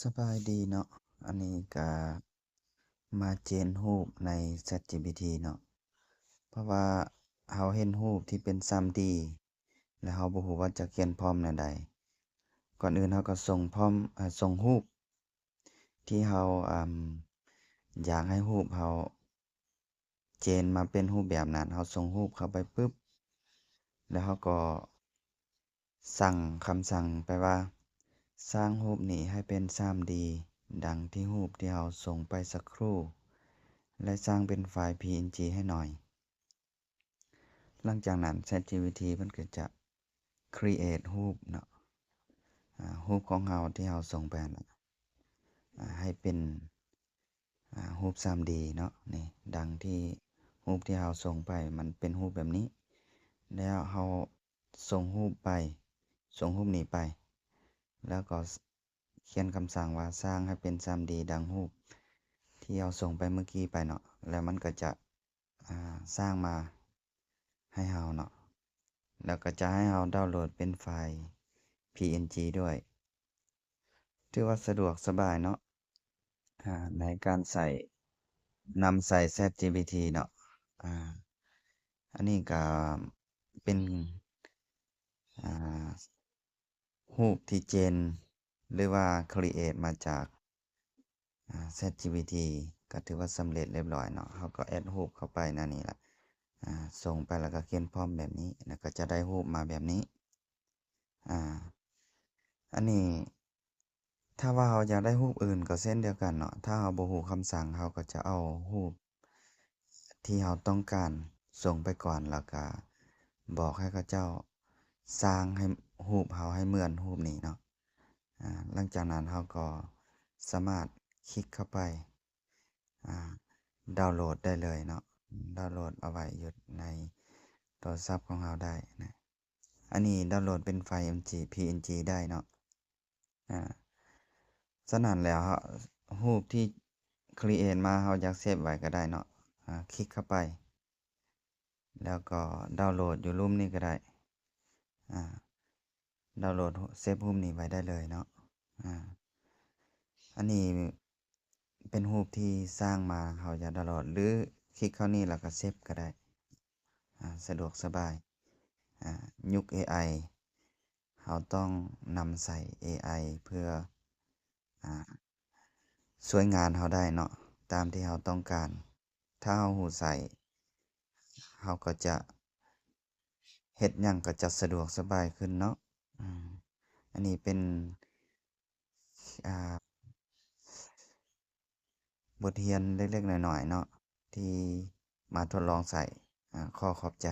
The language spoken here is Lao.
ສະບາຍດີເນາະ, ອັນນີ້ກະມາເຈນຮູບໃນ ChatGPT ເນາະ, ເພາະວ່າເຮົາເຫັນຮູບທີ່ເປັນ 3D ແລະ ເຮົາບໍ່ຮູ້ວ່າຈະຂຽນ prompt ແນວໃດ. ກ່ອນອື່ນເຮົາກໍສົ່ງ prompt ເອີ ສົ່ງຮູບທີ່ເຮົາ ອາ ຢາກໃຫ້ຮູບເຮົາ ເຈນມາເປັນຮູບແບບນັ້ນ, ເຮົາສົ່ງຮູບເຂົ້າໄປປຶບ ແລ້ວເຮົາກໍສັ່ງຄຳສັ່ງໄປວ່າ ສ້າງຮູບນີ້ໃຫ້ເປັນ 3D ດັ່ງທີ່ຮູບທີ່ເຮົາສົ່ງໄປສັກຄรู่ ແລະ ສ້າງເປັນໄຟລ໌ PNG ໃຫ້ໜ່ອຍ. ຫຼັງຈາກນັ້ນ ChatGPT ມັນກໍຈະ create ຮູບເນາະ, ອາ ຮູບຂອງເຮົາທີ່ເຮົາສົ່ງໄປຫັ້ນນະ ອາ ໃຫ້ເປັນ ອາ ຮູບ 3D ເນາະ, ນີ້ ດັ່ງທີ່ຮູບທີ່ເຮົາສົ່ງໄປ ມັນເປັນຮູບແບບນີ້. ແລ້ວເຮົາສົ່ງຮູບໄປ ສົ່ງຮູບນີ້ໄປ ແລ້ວກໍຂຽນຄຳສັ່ງວ່າ ສ້າງໃຫ້ເປັນ 3D ດັ່ງຮູບທີ່ເຮົາສົ່ງໄປເມື່ອກີ້ໄປເນາະ, ແລ້ວມັນກໍຈະ ອາ ສ້າງມາໃຫ້ເຮົາເນາະ, ແລ້ວກໍຈະໃຫ້ເຮົາດາວໂຫຼດເປັນໄຟລ໌ PNG ດ້ວຍ. ຖືວ່າສະດວກສະບາຍເນາະ ອາ ໃນການໃຊ້ ນຳໃຊ້ ChatGPT ເນາະ. ອາ ອັນນີ້ກໍເປັນ ອາ ຮູບທີ່ເຈນ ຫຼືວ່າ create ມາຈາກ ອາ ChatGPT ກໍຖືວ່າສຳເລັດລຽບລ້ອຍເນາະ. ເຮົາກໍ add ຮູບເຂົ້າໄປແນວນີ້ລະ ອາ ສົ່ງໄປແລ້ວກໍຂຽນ prompt ແບບນີ້ ແລ້ວກໍຈະໄດ້ຮູບມາແບບນີ້. ອາ ອັນນີ້ ຖ້າວ່າເຮົາຢາກໄດ້ຮູບອື່ນກໍເຊັ່ນດຽວກັນເນາະ, ຖ້າເຮົາບໍ່ຮູ້ຄຳສັ່ງ ເຮົາກໍຈະເອົາຮູບທີ່ເຮົາຕ້ອງການສົ່ງໄປກ່ອນ ແລ້ວກະບອກໃຫ້ເຂົາເຈົ້າສ້າງໃຫ້ ຮູບເຮົາໃຫ້ເໝືອນຮູບນີ້ເນາະ. ອາ ຫຼັງຈາກນັ້ນເຮົາກໍສາມາດຄລິກເຂົ້າໄປ ອາ ດາວໂຫຼດໄດ້ເລີຍເນາະ, ດາວໂຫຼດເອົາໄວ້ຢູ່ໃນໂທລະສັບຂອງເຮົາໄດ້ນະ. ອັນນີ້ດາວໂຫຼດເປັນໄຟລ໌ PNG ໄດ້ເນາະ. ອາ ສະນັ້ນແລ້ວ ເຮົາ ຮູບທີ່ create ມາ ເຮົາຢາກເຊບໄວ້ກໍໄດ້ເນາະ, ອາ ຄລິກເຂົ້າໄປ ແລ້ວກໍດາວໂຫຼດຢູ່ລຸ່ມນີ້ກໍໄດ້. ອາ ດາວໂຫຼດເຊບຮູບນີ້ໄວ້ໄດ້ເລີຍເນາະ. ອາ ອັນນີ້ເປັນຮູບທີ່ສ້າງມາ ເຮົາຢາກດາວໂຫຼດ ຫຼື ຄລິກເຂົ້ານີ້ແລ້ວກໍເຊບກໍໄດ້. ອາ ສະດວກສະບາຍ. ອາ ຍຸກ ເອໄອ ເຮົາຕ້ອງນຳໃຊ້ ເອໄອ ເພື່ອ ອາ ຊ່ວຍງານເຮົາໄດ້ເນາະ ຕາມທີ່ເຮົາຕ້ອງການ. ຖ້າເຮົາຮູ້ໃຊ້ ເຮົາກໍຈະເຮັດຫຍັງກໍຈະສະດວກສະບາຍຂຶ້ນເນາະ. ອາ ອັນນີ້ເປັນ ອາ ບົດຮຽນເລັກໆນ້ອຍໆເນາະ ທີ່ມາທົດລອງໃຊ້. ອາ ຂໍຂອບໃຈ.